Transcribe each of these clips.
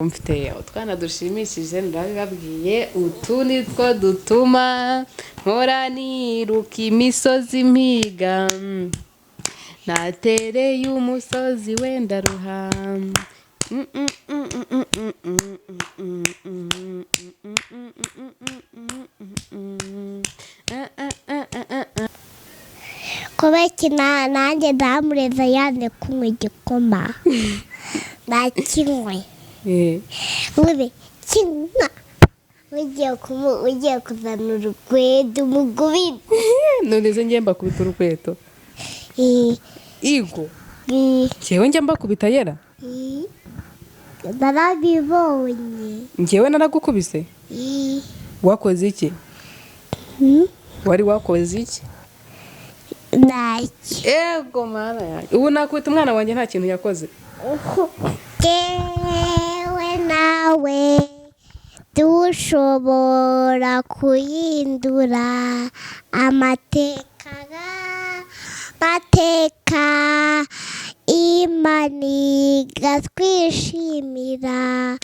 Mfite utwana dushimishije, ndabibabwiye. Utu ni two dutuma mpora niruka imisozi mpiga. Natereye umusozi wenda ruha. Kubera iki nanjye ndamureza yanze kunywa igikoma, nakinywe. Uri kinywa, ugiye kuzana urukweto umugubire. None se njye mbakubita urukweto? Igo. Njyewe njya mbakubita yera? Narabibonye. Njyewe naragukubise? Wakoze iki? Wari wakoze iki? Ntacyo. Ego Mana yanjye, ubu nakubita umwana wanjye nta kintu yakoze? Jyewe nawe dushobora kuhindura amateka, mateka Imana igatwishimira.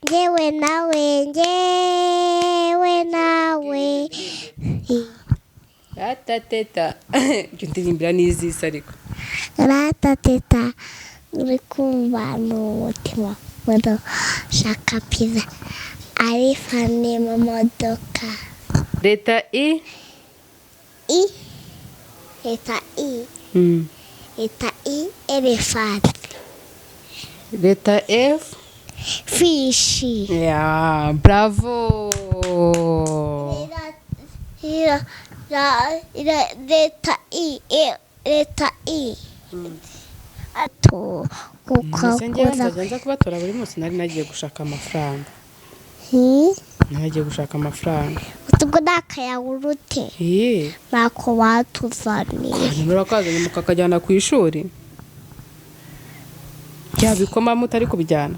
Njyewe nawe, njyewe nawe. Ratateta, ibyo ndirimbira n'izisi ariko. Ratateta, uri kumva ni umutima shaka pizza ari funny mu modoka. Letter E. I, letter E. Letter E, elephant. Letter F. Fish. Yeah, bravo. Letter E, letter E to kuko. Mbese njyewe nzajya nza kubatora buri munsi. Nari nagiye gushaka amafaranga. Nari nagiye gushaka amafaranga. Ubwo ni akayawurute. Ntako batuzaniye. Hanyuma urakazanye mukakajyana ku ishuri, bya bikoma mutari kubijyana.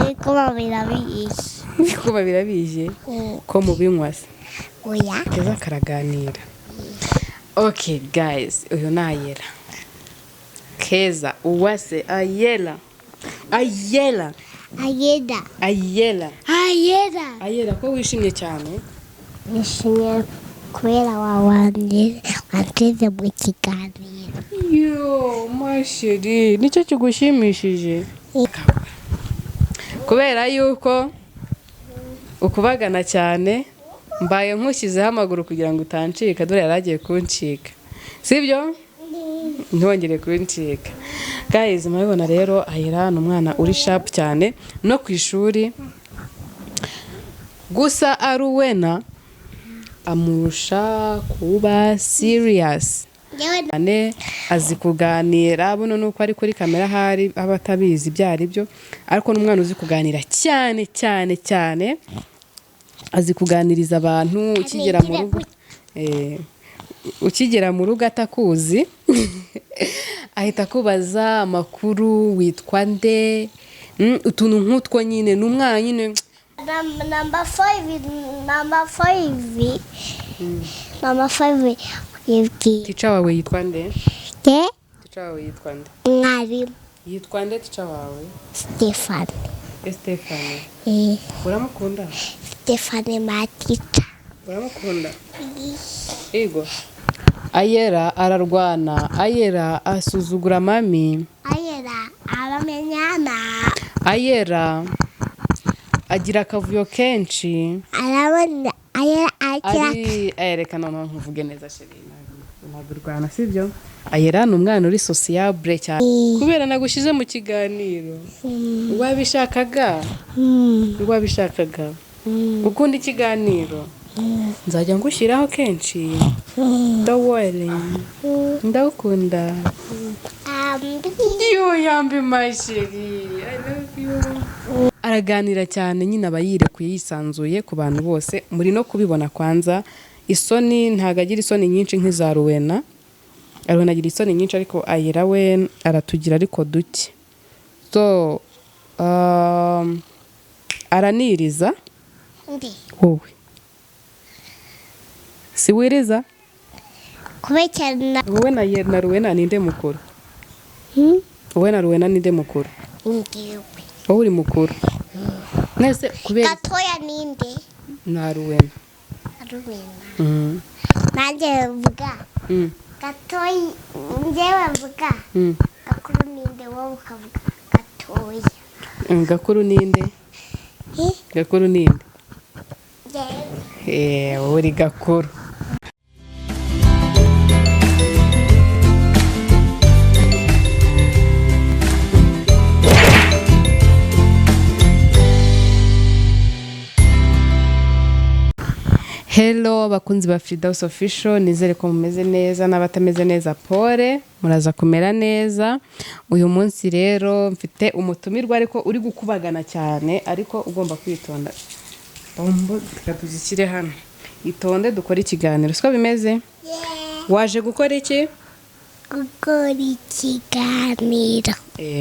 Ibikoma birabiye. Ibikoma birabije ko mubinywa se? Oya. Keza karaganira. Okay guys, uyu ni Ayera Keza Uwase. Ayera, Ayera. Ayeda. Ayera. Ayeda. Ayera, ko wishimye cyane? Nishimiye kubera wawanjye wanteze mu kiganiro. Yo ma chérie, nicyo kigushimishije? Kubera yuko ukubagana cyane, mbaye nkushyizeho amaguru kugira ngo utancika. Dore yari agiye kuncika, sibyo? Ntiwongere kuncika. Guys, murabibona rero, Ayera ni umwana uri sharp cyane no ku ishuri. Gusa Aruwena amurusha kuba serious cyane, azi kuganira. Buno nuko ari kuri kamera ahari aba atabizi ibyo ari byo, ariko ni umwana uzi kuganira cyane cyane cyane. Azi kuganiriza abantu. Ukigera mu rugo, ukigera mu rugo atakuzi, ahita akubaza amakuru, witwa nde, utuntu nk'utwo nyine. Ni umwana nyine. Number five, number five, number five yibwiye. Teacher wawe yitwa nde? Ke. Teacher wawe yitwa nde? Mwarimu. Yitwa nde teacher wawe? Stefani. Stefani? Eh. Uramukunda? Stefani my teacher. Uramukunda? Yego. Ayera ararwana, Ayera asuzugura mami. Ayera aramenyana. Ayera agira akavuyo kenshi. Arabona Ayera akira. Ari reka noneho nkuvuge neza chérie, ntabwo urwana, sibyo? Ayera ni umwana uri sociable cyane. Kubera nagushyize mu kiganiro, wabishakaga? Wabishakaga? Ukunda ikiganiro? Nzajya ngushyiraho kenshi, don't worry. Ndagukunda. Yo yambi my chérie, I love you. Araganira cyane nyine, aba yirekuye, yisanzuye ku bantu bose. Muri no kubibona. Kwanza isoni, ntabwo agira isoni nyinshi nk'iza Ruwena. Ruwena agira isoni nyinshi, ariko Ayera we aratugira ariko duke. So araniriza. Ndi. Wowe si wiriza? Kubekera. Wowe na Ruwena ninde mukuru? Hmm? Wowe na Ruwena ninde mukuru? Ngewe. Wowe uri mukuru. Nese kubera Gatoya ninde? Na Ruwena. Ruwena. Mm. Nanjye mvuga. Gatoya njyewe mvuga. Gakuru ninde, wowe ukavuga gatoya. Gakuru ninde? Gakuru ninde? Njyewe. Wowe uri gakuru. Hello abakunzi ba Fridaus Official, nizere ko mumeze neza, n'abatameze neza pole, muraza kumera neza. Uyu munsi rero mfite umutumirwa ariko uri gukubagana cyane, ariko ugomba kwitonda. Bombo reka tuzishyire hano. Itonde dukore ikiganiro, siko bimeze? Yeah. Waje gukora iki? Gukora ikiganiro.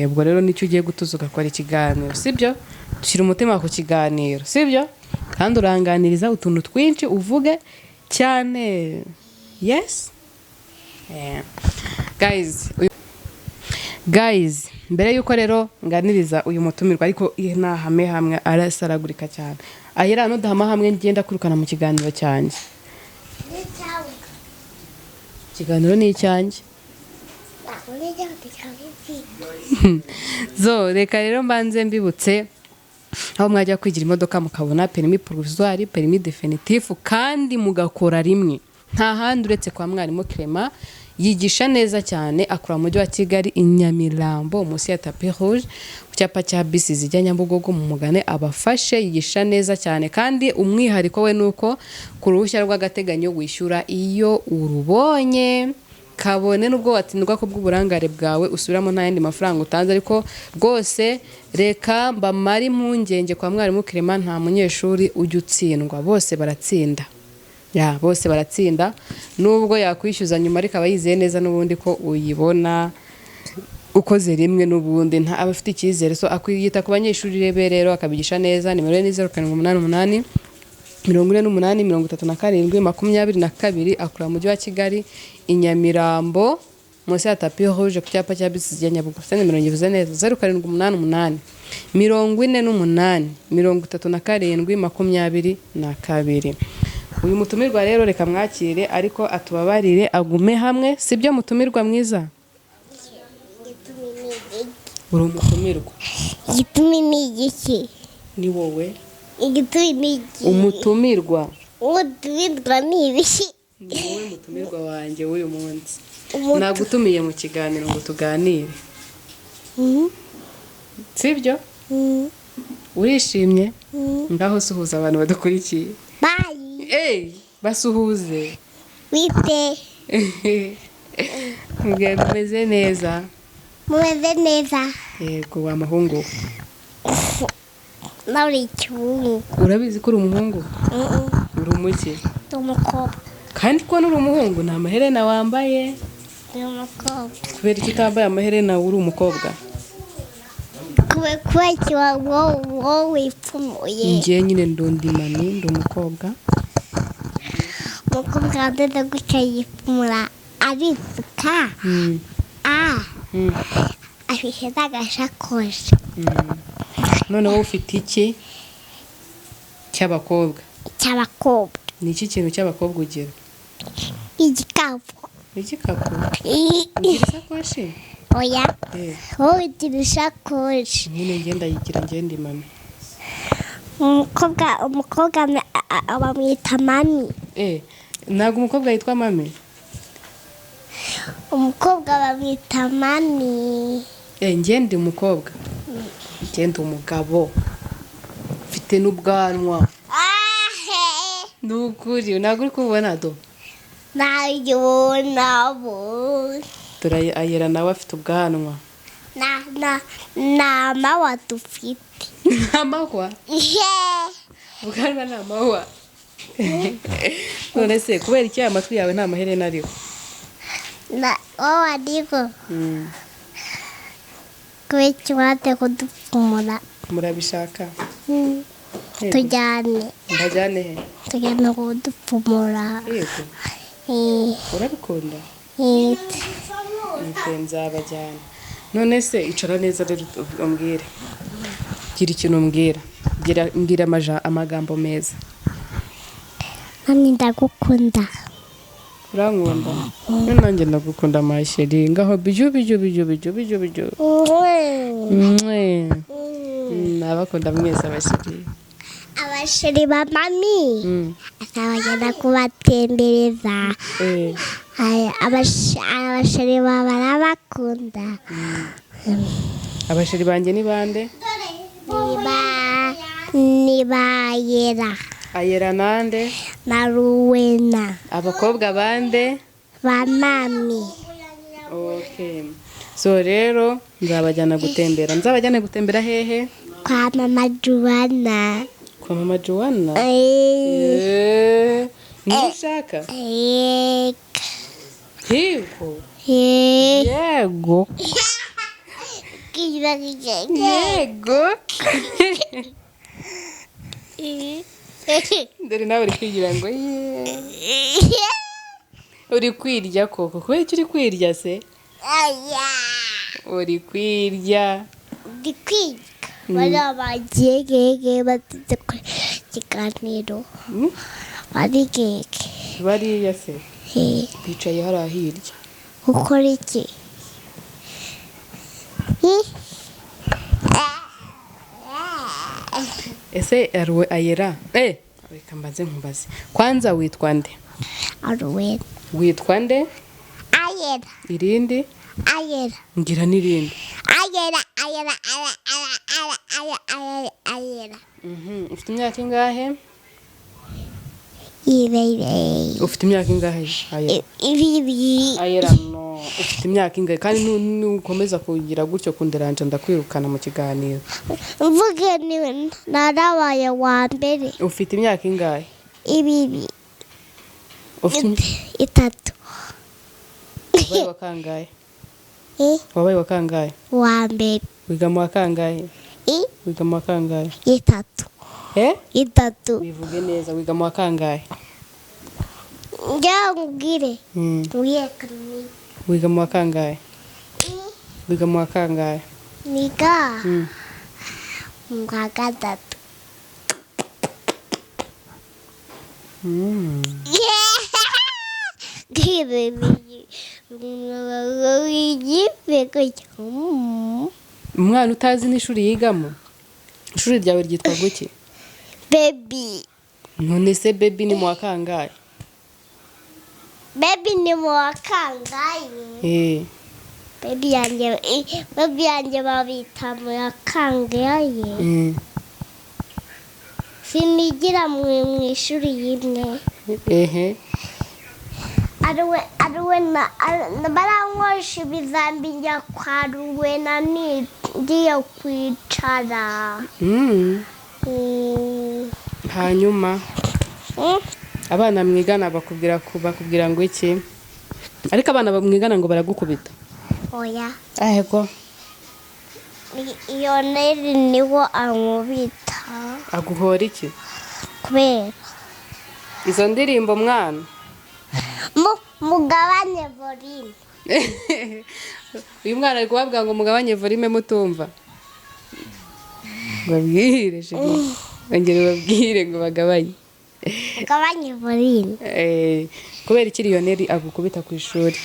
Ubwo rero nicyo ugiye gutuza ugakora ikiganiro, sibyo? Dushyira umutima ku kiganiro, sibyo? Kandi uranganiriza utuntu twinshi, uvuge cyane. Yes? Guys, guys, mbere yuko rero nganiriza uyu mutumirwa, ariko nahame hamwe arasaragurika cyane. Ahera nudahama hamwe ngenda kwirukana mu kiganiro cyanjye. Ikiganiro ni icyanjye. Zo reka rero mbanze mbibutse aho mwajya kwigira imodoka mukabona permis provisoire, permis définitif, kandi mugakora rimwe. Nta handi uretse kwa Mwarimu Clement, yigisha neza cyane, akora mu mujyi wa Kigali i Nyamirambo munsi ya Tapis Rouge, ku cyapa cya bisi zijya Nyabugogo, mu mugane abafashe. Yigisha neza cyane, kandi umwihariko we nuko ku ruhushya rw'agateganyo wishyura iyo urubonye, kabone nubwo watindwa ku bw'uburangare bwawe usubiramo nta yandi mafaranga utanze. Ariko rwose reka mbamare impungenge, kwa Mwarimu Clement nta munyeshuri ujya utsindwa, bose baratsinda. Ya, bose baratsinda, nubwo yakwishyuza nyuma ariko aba yizeye neza n'ubundi ko uyibona ukoze rimwe, n'ubundi nta aba afite icyizere. So akwiyita ku banyeshuri be rero akabigisha neza. Nimero ye ni 0788 48 37 22, akora mu mujyi wa Kigali i Nyamirambo munsi ya Tapis Rouge ku cyapa cya bisi zijya Nyabugogo. Se nimero ngivuze neza? 0788 48 37 22. Uyu mutumirwa rero reka mwakire, ariko atubabarire agume hamwe, sibyo mutumirwa mwiza? Uri umutumirwa. Igitumi ni igiki? Ni wowe. Igitumi ni igiki? Umutumirwa. Umutumirwa ni ibiki? Ni wowe mutumirwa wanjye w'uyu munsi. Nagutumiye mu kiganiro ngo tuganire. Sibyo? Urishimye? Ngaho suhuza abantu badukurikiye. Bye. Basuhuze. Wite. Mumeze neza. Mumeze neza. Yego wa muhungu. Nawe uri ikibugu. Urabizi ko uri umuhungu? Uri umuki? Ndi umukobwa. Kandi ko uri umuhungu nta maherena wambaye. Ndi umukobwa. Kubera iki utambaye amaherena uri umukobwa? Kubera iki wowe wipfumuye? Njye nyine ndundi mami, ndi umukobwa. Umukobwa wadoda gutya yipfumura aripfuka. Afite n'agashakoshi. None wowe ufite iki cy'abakobwa? Cy'abakobwa. Ni iki kintu cy'abakobwa ugira? Igikapu. Igikapu? Ugira isakoshi? Oya. Wowe ugira isakoshi. Nyine ngenda yigira ngenda mami. Umukobwa bamwita mami. Ntabwo umukobwa yitwa mami? Umukobwa bamwita mami. Ngende umukobwa. Ngende umugabo. Mfite n'ubwanwa. Nukuri ntabwo uri kubona do? Nayibona. Dore Ayera nawe afite ubwanwa. Na mahwa dufite. Nta mahwa? Ubwanwa ni amahwa. None se kubera iki aya matwi yawe nta maherena ariho? Wowe ariko. Kubera iki wate kudupfumura? Murabishaka? Tujyane. Mbajyane he? Tujyane kudupfumura. Yego. Urabikunda? Nzabajyana. None se icara neza rero, umbwire, gira ikintu umbwira. Mbwira amagambo meza. Mami, ndagukunda. Urankunda? None nanjye ndagukunda, ma chérie. Ngaho biju biju biju biju biju biju. Mwe. Nabakunda mwese, aba chérie. Aba chérie ba mami azabagenda kubatembereza. Aya, aba chérie ba barabakunda. Aba chérie banjye ni bande? Ni bayera. Ayera nande? Na Ruwena. Abakobwa bande? Ba mami. Okay, so rero nzabajyana gutembera. Nzabajyana gutembera hehe? Kwa mama Juwana. Kwa mama Joanna? Eh, Eh, niba ushaka. Eh, Yego. Eh. Yego. Yego, dore nawe uri kwigira ngo ye uri kwirya koko. Kubera icyo uri kwirya se? Aya. Uri kwirya. Ndi kwiga. Bariya bagiye gege bateze ku kiganiro. Bari gege. Bariya se? Eh, bicaye hariya hirya. Gukora iki? Hi? Ese aruwe ayera, reka mbanze nkubaze kwanza, witwa nde? Aruwena. Witwa nde? Ayera. Irindi? Ayera. Ngira n'irindi. Ayera, ayera, ayera, ayera, ayera, ayera, ayera. Ufite imyaka ingahe? Ibiri. Ufite imyaka ingahe, Ayera? Ibiri. Ayera, no, ufite imyaka ingahe? Kandi nukomeza kugira gutyo kunderanja, ndakwirukana mu kiganiro. Mvuge ni narabaye wa mbere. Ufite imyaka ingahe? 2. Ufite 3. Wabaye wa kangahe? Eh, Wabaye wa kangahe? wa mbere. Wiga mu wa kangahe? Wiga mu wa kangahe? 3. Eh? 3. Bivuge neza, wiga mu wa kangahe? Njya nkubwire. Nkubwire kamwe. Wiga mu wa kangahe? Wiga mu wa kangahe? Niga mu wa gatatu. Umwana utazi n'ishuri yigamo, ishuri ryawe ryitwa guki? Baby. None se baby ni mu wa kangahe? Baby ni mu wa kangahe? Eh. Baby yanjye babita mu wa kangahe? Sinigira mu ishuri rimwe. Ehe. Ariwe ariwe na barankoresha ibizami njya kwa Ruwena ngiye kwicara. Hanyuma abana mwigana bakubwira ngo iki? Ariko abana mwigana ngo baragukubita. Oya. Ahego. Iyo neri niwo ankubita. Aguhora iki? Kubera izo ndirimbo, mwana. Mugabanye volume. Uyu mwana ari kubabwira ngo mugabanye volume, mutumva. Babwire chérie, ongera ubabwire ngo bagabanye. Mugabanye volume. Eh, kubera iki Lionel agukubita ku ishuri?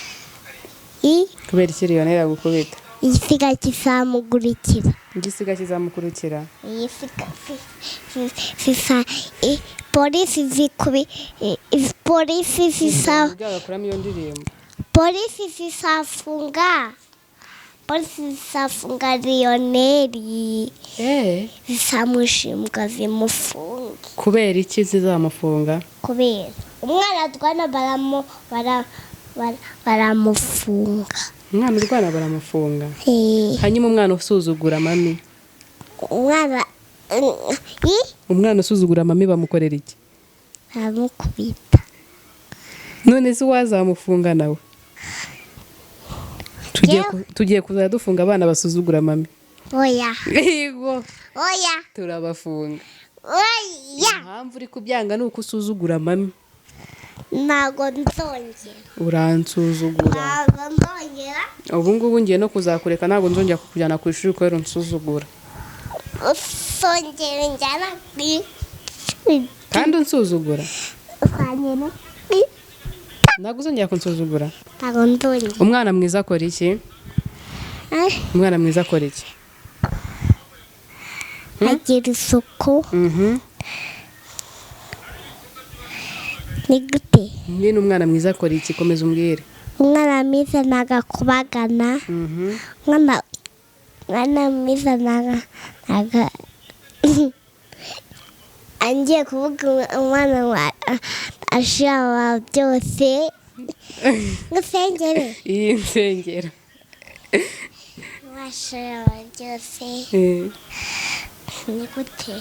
I Kubera iki Lionel agukubita? Igisiga kizamugurikira. Igisiga kizamukurikira. Igisiga sisa polisi zikubi polisi zisa Ubwo agakuramo iyo ndirimbo. Polisi zisafunga Lionel. Eh. Zisamushimbwa zimufunge. Kubera iki zizamufunga? Kubera umwana atwana baramufunga. Umwana urwana baramufunga? Eh, Hanyuma umwana usuzugura mami? Umwana i Umwana usuzugura mami bamukorera iki? Baramukubita. None se uwazamufunga nawe? Tugiye tugiye kuzajya dufunga abana basuzugura mami. Oya. Yego. Oya. Turabafunga. Oya. Impamvu uri kubyanga ni uko usuzugura mami. Ntabwo nzongera. Uransuzugura. Ntabwo nzongera. Ubu ngubu ngiye no kuzakureka, ntabwo nzongera kukujyana ku ishuri kubera unsuzugura. Usongera njyana ku ishuri. Kandi unsuzugura. Usongera. Ntabwo uzongera kunsuzugura. Ntabwo nzongera. Umwana mwiza akora iki? Umwana mwiza akora iki? Agira isuku. Mhm. Ni gute? Nyine umwana mwiza akora iki? Komeza umbwire. Umwana mwiza ntabwo akubagana. Mhm. Umwana mwiza ntabwo angiye kuvuga umwana ashaba byose. Gusengere. Iyi nsengero. Washaba byose. Ni gute?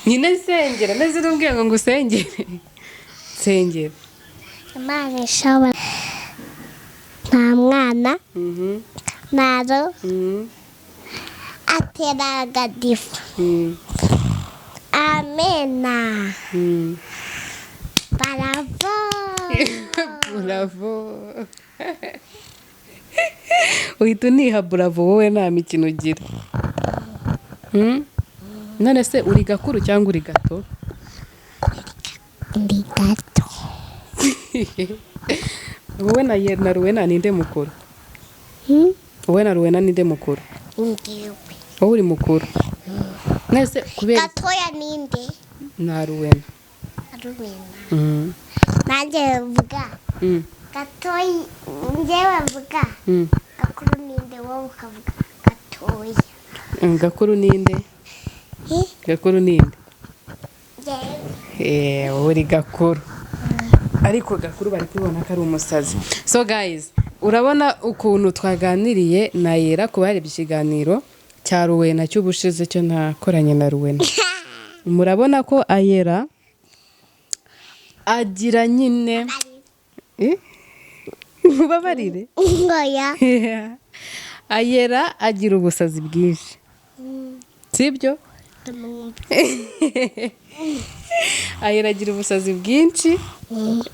Nyine nsengera, neze n'ubwiye ngo ngusengere. Nsengera. Imana ishobora. Nta mwana. Mhm. Naro. Mhm. Atera agadifu. Mhm. Amena. Mhm. Bravo. Bravo. Uhita uniha bravo, wowe nta mikino ugira. None se uri gakuru cyangwa uri gato? Ndi gato. Wowe na Ruwena ninde mukuru? Wowe na Ruwena ninde mukuru? Ngewe. Wowe uri mukuru. Nese kubera Gatoya ninde? Na Ruwena. Ruwena. Nanjye mvuga. Gatoya njyewe mvuga. Gakuru ninde, wowe ukavuga gatoya. Gakuru ninde? Gakuru ninde? Njyewe. Wowe uri gakuru. Ariko gakuru bari kubibona ko ari umusazi. So guys, urabona ukuntu twaganiriye na Yera ku barebye ikiganiro cya Ruwena cy'ubushize cyo nakoranye na Ruwena. Murabona ko Ayera agira nyine mubabarire. Ngoya. Ayera agira ubusazi bwinshi. Sibyo? Ayera agira ubusazi bwinshi,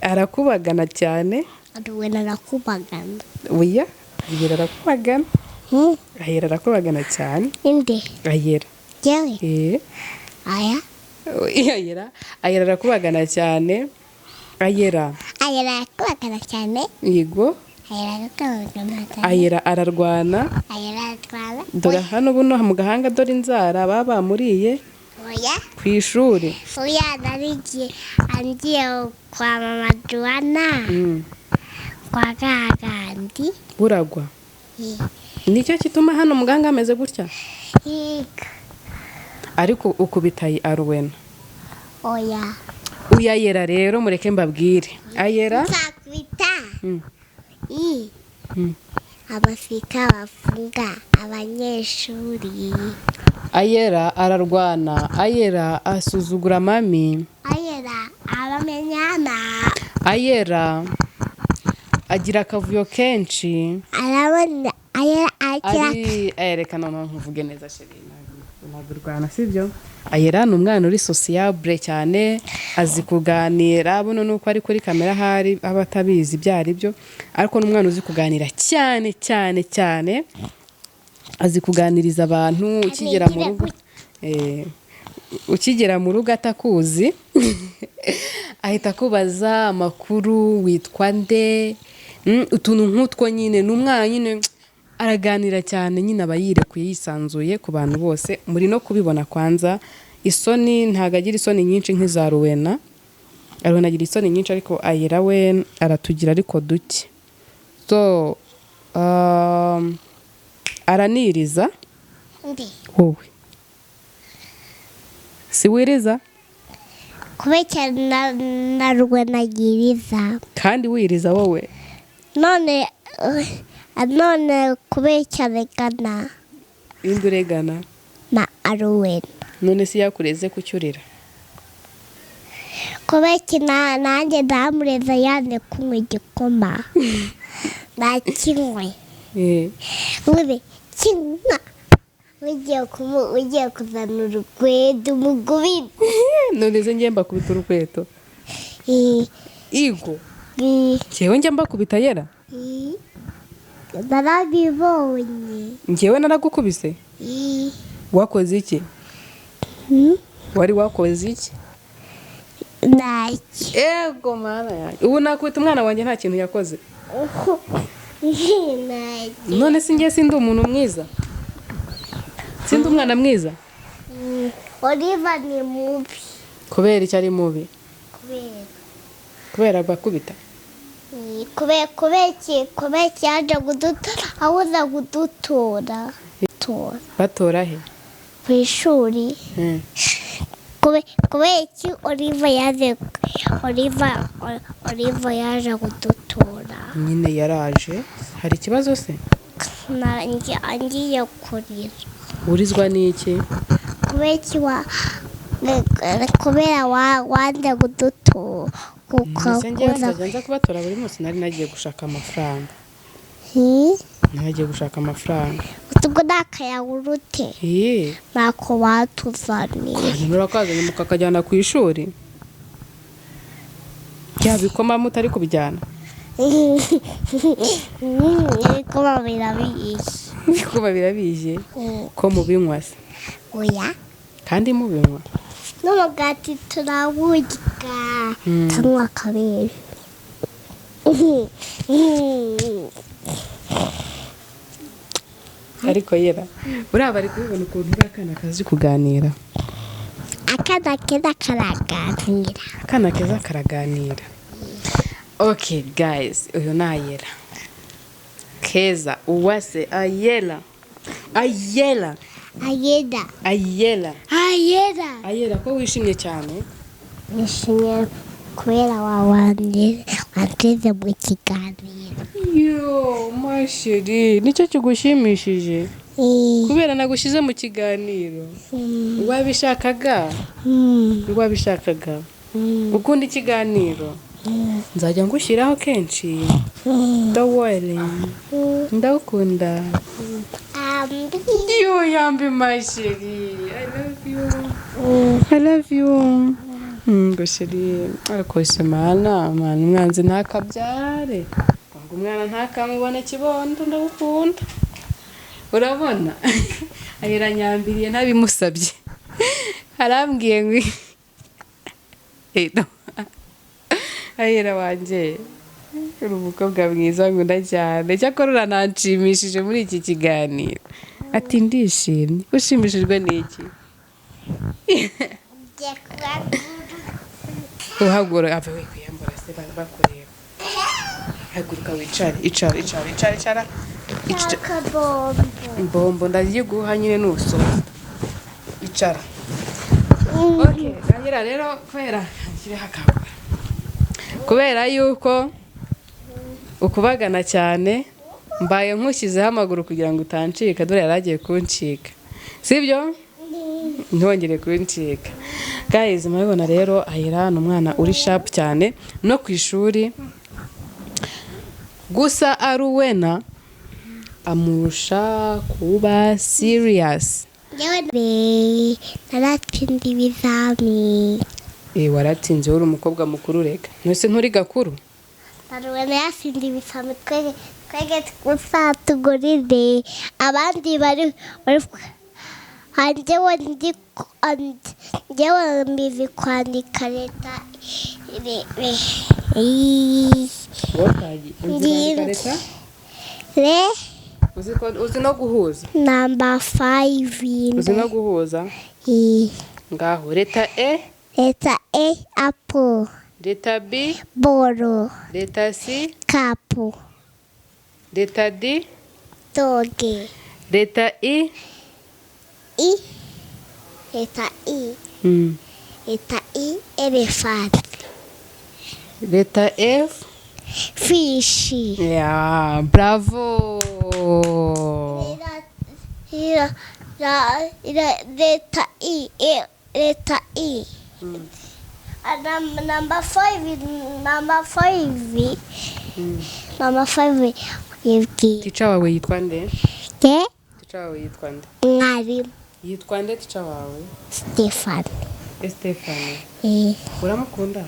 arakubagana cyane. Ruwena arakubagana. Oya, Ayera arakubagana. Ayera arakubagana cyane. Inde? Ayera. Yewe. Aya? Ayera, Ayera arakubagana cyane. Ayera. Ayera arakubagana cyane. Yego. Ayera arakubagana cyane. Ayera ararwana. Ayera ararwana. Dore hano buno mu gahanga, dore inzara baba bamuriye. Oya. Ku ishuri. Oya, narigiye angiye kwa mama Joana. Kwa Gagandi. Buragwa. Nicyo kituma hano mu gahanga hameze gutya? Yego. Ariko ukubita Aruwena. Oya. Uyayera rero mureke mbabwire. Ayera nzakubita. Abafika bafunga abanyeshuri. Ayera ararwana, Ayera asuzugura mami. Ayera aramenyana. Ayera agira akavuyo kenshi. Arabona Ayera akira. Ari reka noneho nkuvuge neza chérie, ntabwo urwana sibyo? Ayera ni umwana uri sociable cyane, azi kuganira, buno nuko ari kuri kamera hari aba atabizi ibyo ari byo, ariko ni umwana uzi kuganira cyane cyane cyane, azi kuganiriza abantu. Ukigera mu rugo ukigera mu rugo atakuzi ahita akubaza amakuru, witwa nde, utuntu nk'utwo nyine. Ni umwana nyine araganira cyane nyine, aba yirekuye yisanzuye ku bantu bose. Muri no kubibona kwanza isoni, ntabwo agira isoni nyinshi nk'iza Ruwena. Ruwena agira isoni nyinshi, ariko Ayera we aratugira ariko duke. So araniriza. Ndi. Wowe si wiriza? Kubera na Ruwena yiriza. Kandi wiriza wowe. None none kubera regana. Indi uregana? Na Aruwena. None si yakureze kucyurira? Kubera nanjye ndamureza yanze kunywa igikoma. Nakinywe. Uri kinywa. Ugiye kuzana urukweto umugubire. None se ngiye mbakubita urukweto? Igo. Njyewe njya mbakubita, Yera? Narabibonye. Njyewe naragukubise? Wakoze iki? Wari wakoze iki? Ntacyo. Ego Mana yanjye, ubu nakubita umwana wanjye nta kintu yakoze? Ntacyo. None si njye sindi umuntu mwiza? Sindi umwana mwiza? Oliva ni mubi. Kubera icyo ari mubi? Kubera Kubera bakubita? Kubera iki yaje kudutora, abuza kudutora tora. Batora he? Ku ishuri. Kubera iki Oliva yaje, Oliva yaje kudutora? Nyine yaraje, hari ikibazo se? Ngiye kurira. Urizwa n'iki? Kubera iki wa kubera wanze kudutora? Mbese njyewe nzajya nza kubatora buri munsi? Nari nagiye gushaka amafaranga. Nari nagiye gushaka amafaranga. Ubwo ni akayawurute. Ntako batuzaniye. Hanyuma urakazanye mukakajyana ku ishuri, bya bikoma mutari kubijyana? Ibikoma birabiye. Ibikoma birabije ko mubinywa se? Oya. Kandi mubinywa. N'umugati turawurya. Tunywa akabere. Ariko Yera, buriya bari kubibona ukuntu uriya akana kazi kuganira. Akana keza karaganira. Akana keza karaganira. Okay guys, uyu ni Ayera Keza Uwase. Ayera, Ayera. Ayeda. Ayera. Ayeda. Ayera, ko wishimye cyane? Nishimiye kubera wawanje wanteze mu kiganiro. Yo ma chérie, nicyo kigushimishije? Kubera nagushyize mu kiganiro? Wabishakaga? Wabishakaga? Ukunda ikiganiro? Nzajya ngushyiraho kenshi, don't worry. Ndagukunda. Ambi. Yo, yambi my chérie, I love you, I love you. Ngo chérie, ariko se Mana, Mana, umwanzi ntakabyare ngo umwana ntakamubone kibondo. Ndagukunda. Urabona Ayera nyambiriye ntabimusabye, arambwiye ngo no. Ayera wanjye, uri umukobwa mwiza nkunda cyane. Cyakora urananshimishije muri iki kiganiro. Ati ndishimye. Ushimishijwe n'iki? Ngiye kuhaguruka. Uhagura ave we kwiyambura se bakureba. Haguruka wicare, icara, icara, icara, icara. Icara. Akabombo. Imbombo ndayiguha nyine nusoza. Icara. Okay, tangira rero. Kubera nshyireho akaguru, kubera yuko ukubagana cyane, mbaye nkushyizeho amaguru kugira ngo utancika. Dore yari agiye kuncika, sibyo? Ntongere kuncika. Guys, murabibona rero, Ayira ni umwana uri sharp cyane no ku ishuri. Gusa Aruwena amurusha kuba serious. Njyewe naratsinze ibizami. Eh, waratsinze, uri umukobwa mukuru. Reka, ntuse nturi gakuru. Aruwena yatsinze ibizami, twege gusa tugurire abandi bari njyewe ndi njyewe mbizi kwandika leta re I Wowe uzi kwandika leta? Re. Uzi no guhuza? Number 5. Uzi no guhuza? I. Ngaho, leta E. Leta A, apple. Leta B. Ball. Leta C. Cup. Leta D. Dog. Leta I. I, leta I. Leta I, elephant. Leta F. Fish. Yeah, bravo. Leta I, E, leta I. Number 5, number 5, number 5 yibwiye. Teacher wawe yitwa nde? Ke. Teacher wawe yitwa nde? Mwarimu. Yitwa nde teacher wawe? Stefan. Stefani? Eh. Uramukunda?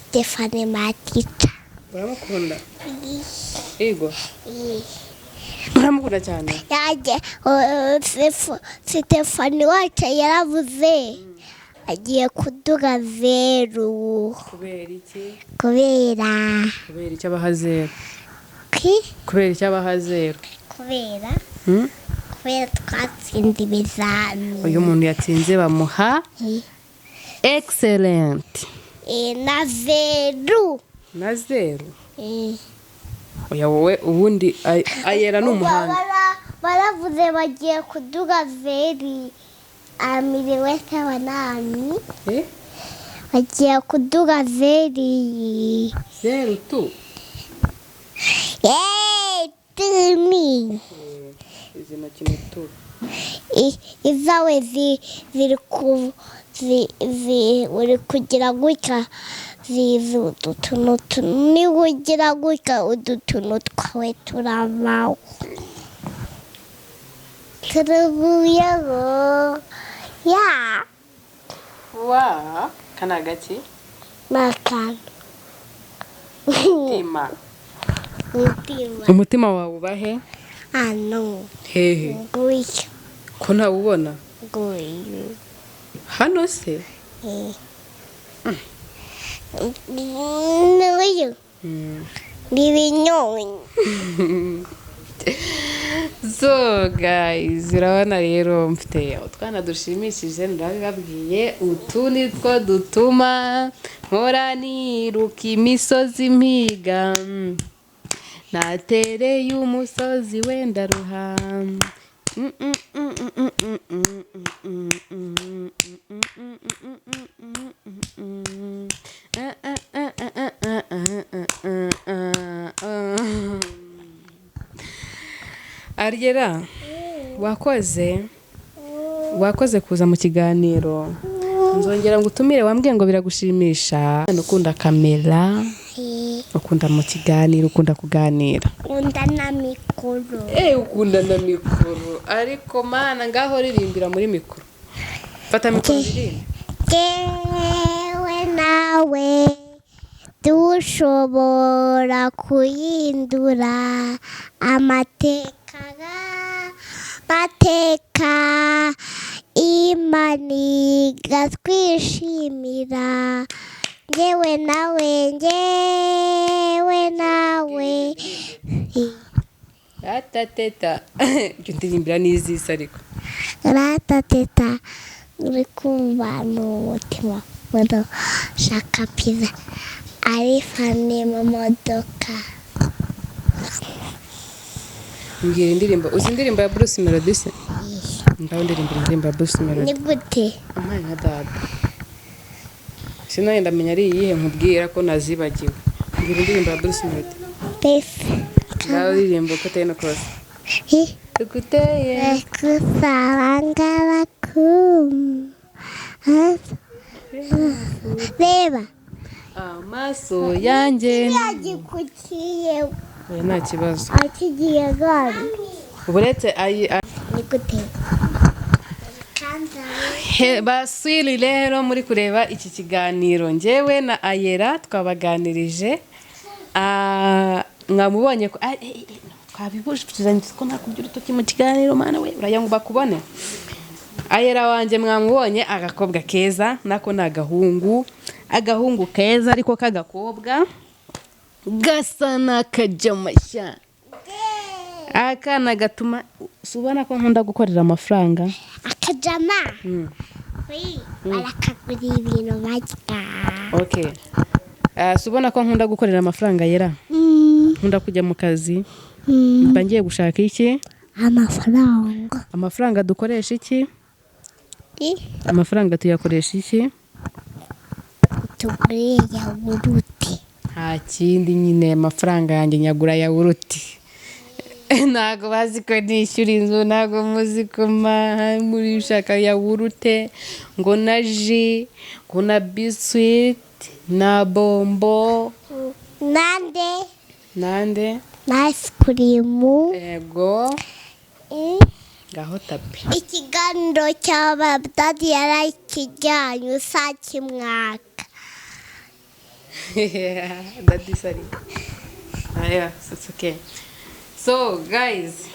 Stefan my teacher. Uramukunda? Yego, uramukunda cyane. Yanjye Sitefani wacu yaravuze agiye kuduha zeru. Kubera iki? Kubera Kubera icyo abaha zeru? Ki? Kubera icyo abaha zeru? Kubera Hmm? Kubera twatsinda ibizami. Uyu muntu yatsinze bamuha excellent. Na zeru. Na zeru. Oya, wowe ubundi Ayera ni umuhanga. Baravuze bagiye kuduha zeru amiriwe banami. Eh? Bagiye kuduha zeru. Zeru tu. Yeee, tumi. Izi ntoki ni tu. Izawe ziri ku uri kugira gutya zizi udutuntu niba ugira gutya udutuntu twawe turabaho turavuyeho ya. Wa kana gaki? Ni akantu. Mutima. Umutima. Umutima wawe ubahe? Hano. Hehe? Nguyu. Ko ntawubona? Nguyu. Hano se? Nguyu. Ni ibinyonyi. So guys, urabona rero mfite utwana dushimishije, ndabibabwiye. Utu ni two dutuma mpora niruka imisozi mpiga, natereye umusozi wenda ruha. Mm, mm, mm, mm, mm, mm, mm, mm, mm, mm, mm, mm, mm, mm, mm, mm. Ah, ah, ah, ah, ah, ah, ah, ah, ah, ah. Ariera, wakoze, wakoze kuza mu kiganiro. Nzongera ngo utumire, wambwiye ngo biragushimisha. Ukunda kamera, ukunda mu kiganiro, ukunda kuganira. Nkunda na mikoro. Eh, ukunda na mikoro. Ariko mana, ngaho ririmbira muri mikoro. Fata mikoro uririmbe. Jyewe nawe dushobora kuhindura amateka, mateka Imana igatwishimira, njyewe nawe, njyewe nawe. Atateta. Ibyo ndirimbira n'izisi ariko. Ratateta, uri kumva ni umutima shaka pizza ari fani mu modoka. Mbwira indirimbo. Uzi indirimbo ya Bruce Melody se? Ngaho ndirimbira indirimbo ya Bruce Ni Melody. gute? Amaye nka dada. Sinari ndamenya ari iyihe nkubwira ko nazibagiwe. Mbwira indirimbo ya Bruce Melody. Pesi. Ngaho uririmba uko uteye no kose. Uko uteye. Kusabangarakum reba. Amaso yanjye. Yagikukiye. Oya, nta kibazo. Akigiye gana. Uretse ayi Ni gute? Baswiri rero muri kureba iki kiganiro, njyewe na Ayera twabaganirije. Mwamubonye ko twabibujije ko nakubye urutoki mu kiganiro. Mana we, uragira ngo bakubone. Ayera wanjye mwamubonye, agakobwa keza, nako ni agahungu, agahungu keza ariko k'agakobwa gasa n'akajamashya, akana gatuma si ubona ko nkunda gukorera amafaranga. Akajama barakagura ibintu barya. Okay. Si ubona ko nkunda gukorera amafaranga yera? Nkunda kujya mu kazi. Mba ngiye gushaka iki? Amafaranga. Amafaranga dukoresha iki? Amafaranga tuyakoresha iki? Tugure yawurute. Nta kindi nyine, amafaranga yanjye nyagura yawuruti. Ntabwo bazi ko nishyura inzu, ntabwo muzi ko muri ushaka yawurute, ngo na ji, ngo na biswiti, na bombo. Nande. Nande? Na ice-cream. Ego. Ngaho tapi. Ikiganiro cy'abadadi yarakijyanye usakimwaka. Daddy, sorry. Ah, yeah, it's okay. So guys,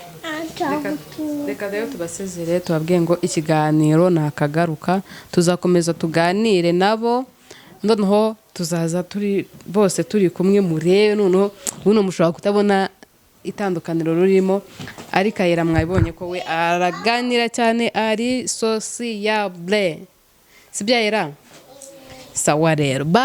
reka rero tubasezere, tubabwiye ngo ikiganiro nakagaruka, tuzakomeza tuganire nabo. Noneho tuzaza turi bose turi kumwe, murebe. Noneho buno mushobora kutabona itandukaniro rurimo, ariko Ayera mwabibonye ko we araganira cyane, ari sociable, sibyo Ayera? Sawa rero, bye.